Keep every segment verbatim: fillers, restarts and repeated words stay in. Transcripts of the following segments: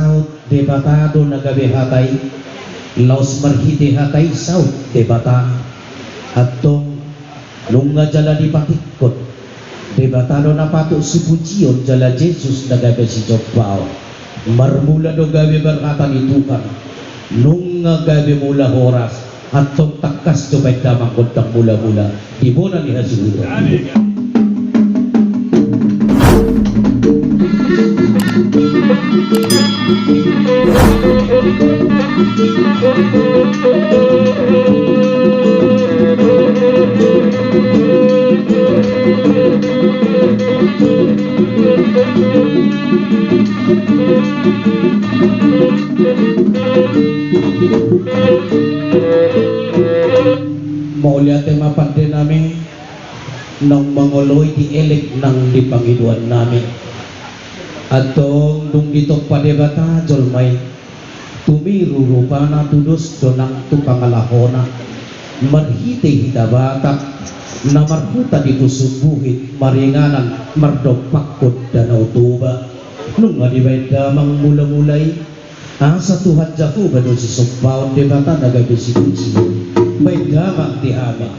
Saut Debata do na gabe hata i, laos marhite hata i saut Debata. Antong nunga jala dipatingkon Debata do na patut sipujion jala Jesus na gabe sijombaon. Marmula do gabe marhata ni Tuhan, nunga gabe mula horas. Antong tangkas jo baen damang gondang mula-mula di bona ni hasuhuton. Mauliate ma pande nami, naung mangoloi di elek nang di pangidoan nami. Antong dung ditompa Debata jolma i, tumiru rupana tudos do nang tu pangalahona. Marhite hita Batak na marhuta di Pusuk Buhit maringanan mardompakkon Danau Toba. Nunga dibaen damang mula-mula i, asa Tuhan Jahowa do sijombaon, Debata na gabe sipujion. Baen damang di hami.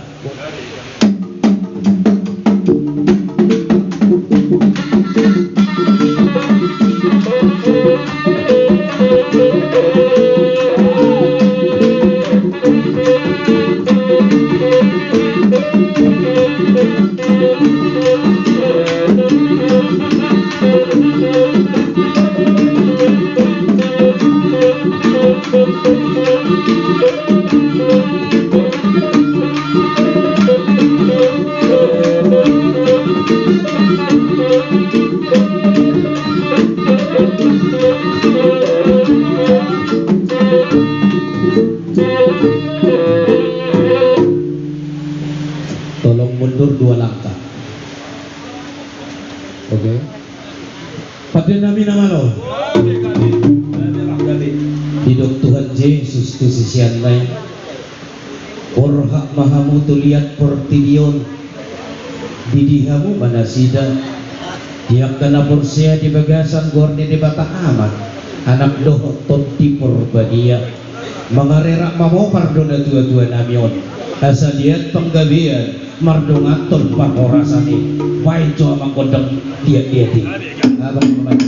Tolong mundur dua langkah. Oke. Pande nami na malo. Didok Tuhan Jesus tu siseanna i, borhat ma hamu tu liat portibi on. Didi hamu ma nasida, di angka na porsea di bagasan goar ni Debata Ama, Anak dohot Tondi Porbadia. Mangarerak mamopar do natua-tua nami on, asa liat panggabean, mardonganhon parhorasan i. Baen jo amang gondang liat-liat i. Abang, abang.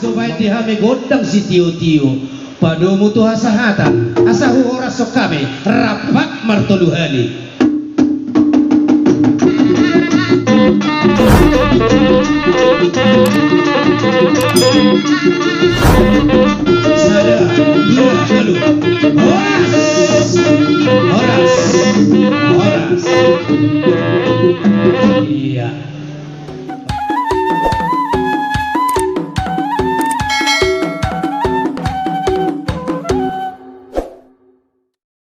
Sobaen di hami gondang sitio-tio, padomu tu hasahatan, asa huhorashon hami rap martolu hali.